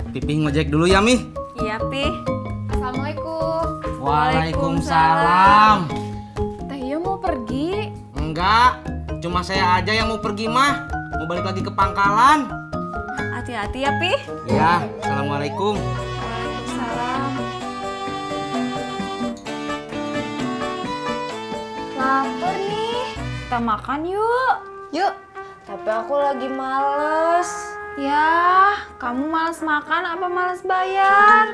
Pipih ngojek dulu ya, Mi. Iya, Pi. Assalamualaikum. Waalaikumsalam. Teh Iyo mau pergi? Enggak, cuma saya aja yang mau pergi mah. Mau balik lagi ke pangkalan. Hati-hati ya, Pi. Ya, assalamualaikum. Waalaikumsalam. Lapar nih. Kita makan yuk. Yuk, tapi aku lagi males. Ya, kamu malas makan apa malas bayar?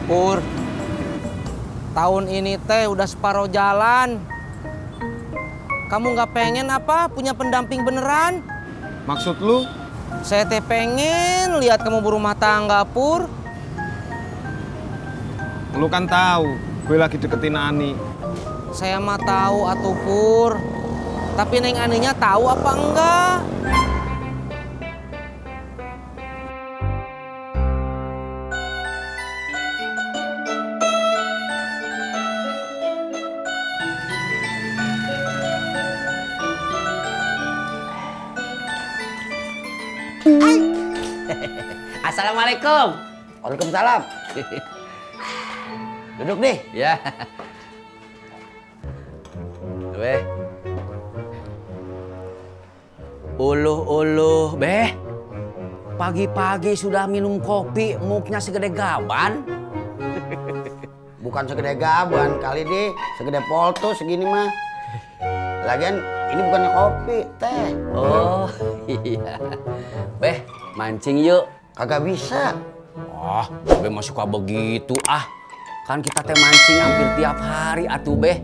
Pur, tahun ini teh udah separuh jalan. Kamu nggak pengen apa punya pendamping beneran? Maksud lu? Saya teh pengen lihat kamu berumah tangga, Pur. Lu kan tahu, gue lagi deketin Ani. Saya mah tahu atuh, Pur. Tapi Neng Aninya tahu apa enggak? Assalamualaikum. Waalaikumsalam. Duduk deh. Ya. Beh. Uluh, Beh. Pagi-pagi sudah minum kopi, muknya segede gaban. Bukan segede gaban, kali deh segede polto segini mah. Lagian ini bukannya kopi, teh. Oh, iya. Beh, mancing yuk. Kagak bisa. Wah, Beh mah suka begitu ah. Kan kita teh mancing hampir tiap hari atuh Beh.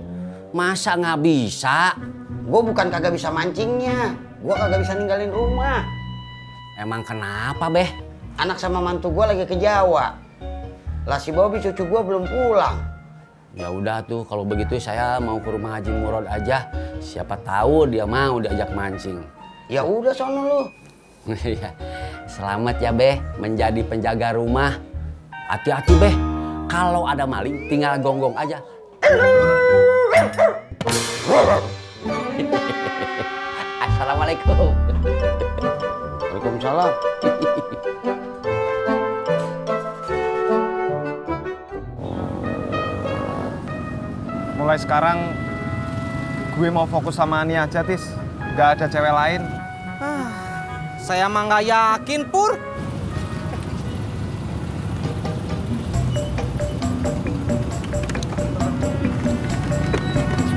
Masa nggak bisa? Gue bukan kagak bisa mancingnya. Gue kagak bisa ninggalin rumah. Emang kenapa Beh? Anak sama mantu gue lagi ke Jawa. Lah si Bobby cucu gue belum pulang. Ya udah tuh, kalau begitu saya mau ke rumah Haji Murad aja. Siapa tahu dia mau diajak mancing. Ya udah sono lu. Iya. Selamat ya Beh menjadi penjaga rumah. Hati-hati Beh. Kalau ada maling tinggal gonggong aja. Assalamualaikum. Waalaikumsalam. Mulai sekarang gue mau fokus sama Ani aja, Tis. Gak ada cewek lain. Saya mah nggak yakin, Pur.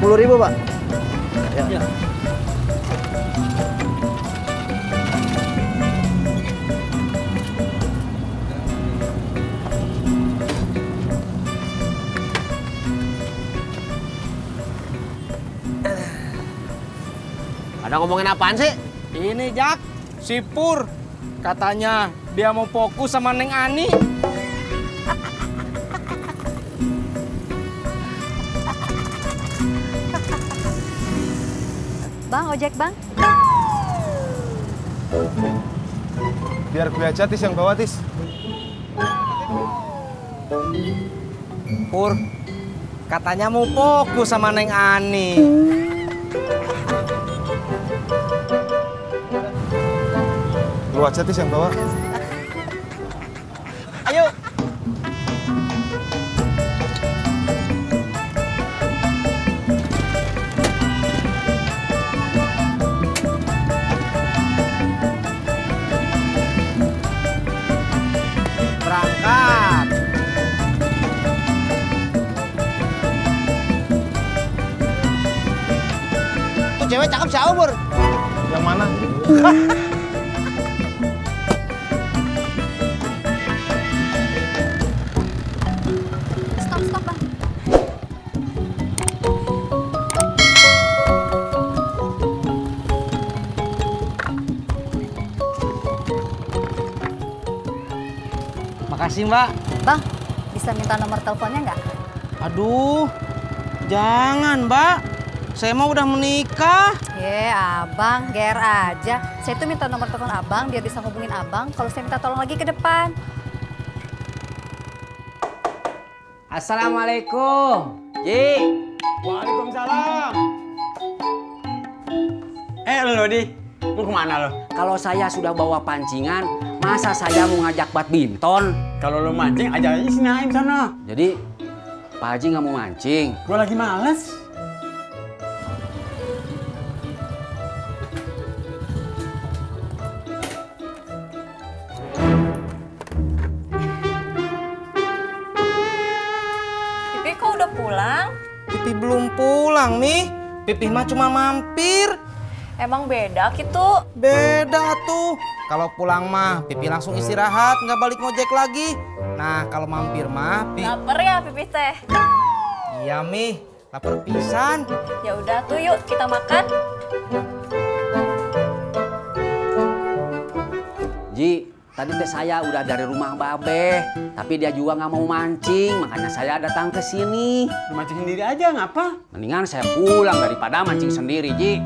Rp10.000, Pak. Ya. Ada ngomongin apaan sih? Ini Jak, si Pur. Katanya dia mau fokus sama Neng Ani. Bang, ojek bang. Biar gue aja, Tis, yang bawa, Tis. Pur, katanya mau fokus sama Neng Ani. Lu aja, Tis, yang bawa. Ayo. Berangkat. Tuh cewek cakep siapa, Bur? Yang mana? Stop bang. Makasih, Mbak. Bang, bisa minta nomor teleponnya nggak? Aduh, jangan, Mbak. Saya mau udah menikah. Abang, GR aja. Saya tuh minta nomor telepon abang biar bisa hubungin abang kalau saya minta tolong lagi ke depan. Assalamualaikum. Ji. Waalaikumsalam. Lo di, lu kemana lo? Kalau saya sudah bawa pancingan, masa saya mau ngajak badminton? Kalau lo mancing, aja aja si Naim sana. Jadi, Pak Haji nggak mau mancing. Gue lagi males. Pipi kok udah pulang? Pipi belum pulang nih. Pipi mah cuma mampir. Emang beda gitu? Beda tuh. Kalau pulang mah Pipi langsung istirahat, nggak balik ngojek lagi. Nah kalau mampir mah Laper ya Pipi teh? Iya Mi, lapar pisan. Ya udah tuh yuk kita makan. Ji, tadi teh saya udah dari rumah Babe, tapi dia juga nggak mau mancing, makanya saya datang ke sini. Lu mancing sendiri aja, ngapa? Mendingan saya pulang daripada mancing sendiri, Ji.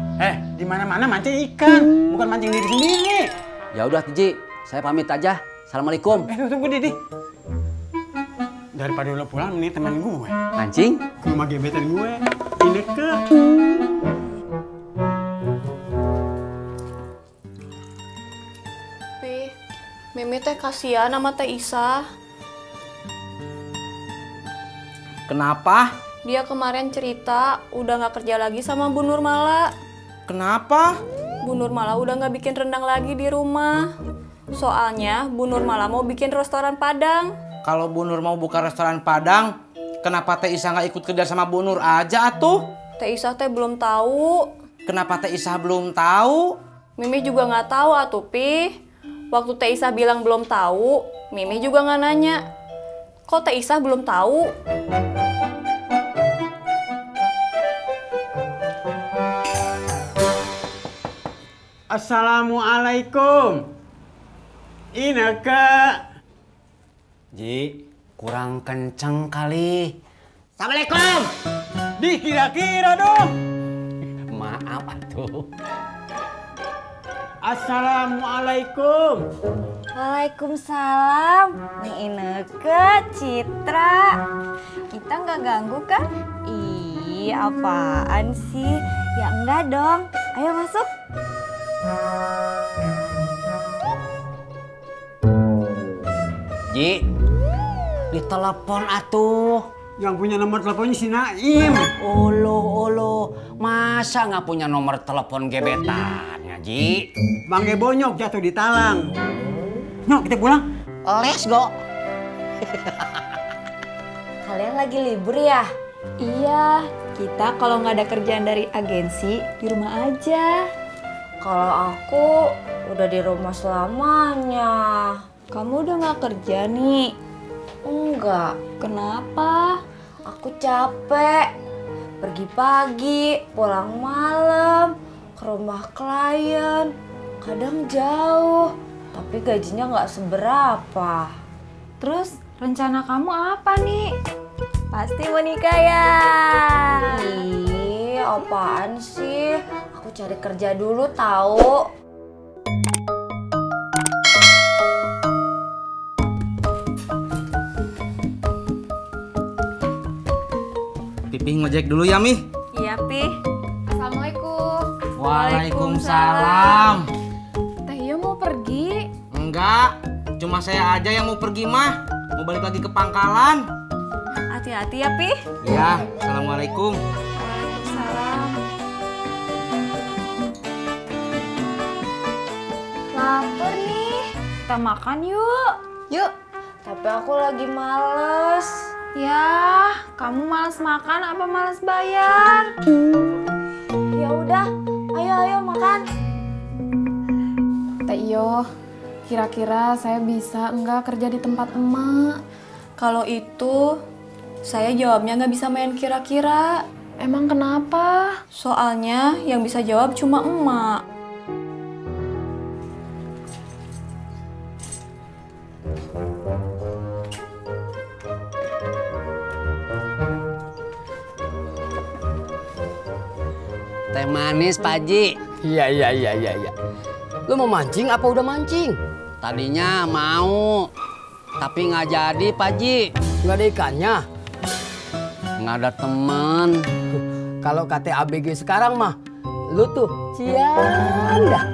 Di mana-mana mancing ikan, bukan mancing diri sendiri. Ya udah, Ji, saya pamit aja. Assalamualaikum. Tunggu Didi. Daripada lo pulang, nih temen gue. Mancing? Ke rumah gebetan gue. Ini ke. Mimi teh kasihan sama Teh Isa. Kenapa? Dia kemarin cerita udah nggak kerja lagi sama Bu Nurmala. Kenapa? Bu Nurmala udah nggak bikin rendang lagi di rumah. Soalnya Bu Nurmala mau bikin restoran Padang. Kalau Bu Nur mau buka restoran Padang, kenapa Teh Isa nggak ikut kerja sama Bu Nur aja atuh? Teh Isa teh belum tahu. Kenapa Teh Isa belum tahu? Mimi juga nggak tahu atuh Pi. Waktu Teh Isa bilang belum tahu, Mimi juga nggak nanya. Kok Teh Isa belum tahu? Assalamualaikum. Ineke. Ji, kurang kenceng kali. Assalamualaikum. Dikira-kira dong. Maaf atuh. Assalamualaikum. Waalaikumsalam. Nih Ineke, Citra. Kita nggak ganggu kan? Ih, apaan sih? Ya enggak dong. Ayo masuk. Ji, ditelepon atuh. Yang punya nomor teleponnya si Naim. Olo, masa nggak punya nomor telepon gebetannya, Ji? Bang Bonyok jatuh di talang. Nyok, kita pulang. Let's go. Kalian lagi libur ya? Iya, kita kalau nggak ada kerjaan dari agensi, di rumah aja. Kalau aku udah di rumah selamanya. Kamu udah nggak kerja nih? Enggak. Kenapa? Aku capek. Pergi pagi, pulang malam, ke rumah klien. Kadang jauh, tapi gajinya nggak seberapa. Terus rencana kamu apa nih? Pasti mau nikah ya? Ih, apaan sih? Aku cari kerja dulu tahu. Pipi ngojek dulu ya, Mi. Iya, Pi. Assalamualaikum. Waalaikumsalam. Teh Iyo mau pergi? Enggak, cuma saya aja yang mau pergi mah. Mau balik lagi ke pangkalan. Hati-hati ya, Pi. Ya, assalamualaikum. Waalaikumsalam. Lapar nih. Kita makan yuk. Yuk. Tapi aku lagi males. Ya, kamu malas makan apa malas bayar? Ya udah, ayo makan. Teh Iyo, kira-kira saya bisa enggak kerja di tempat emak? Kalau itu, saya jawabnya nggak bisa main kira-kira. Emang kenapa? Soalnya yang bisa jawab cuma emak. Teh manis, Pak Haji. Iya. Lu mau mancing apa udah mancing? Tadinya mau, tapi nggak jadi, Pak Haji. Nggak ada ikannya? Nggak ada temen. Kalau kata ABG sekarang mah, lu tuh cian dah.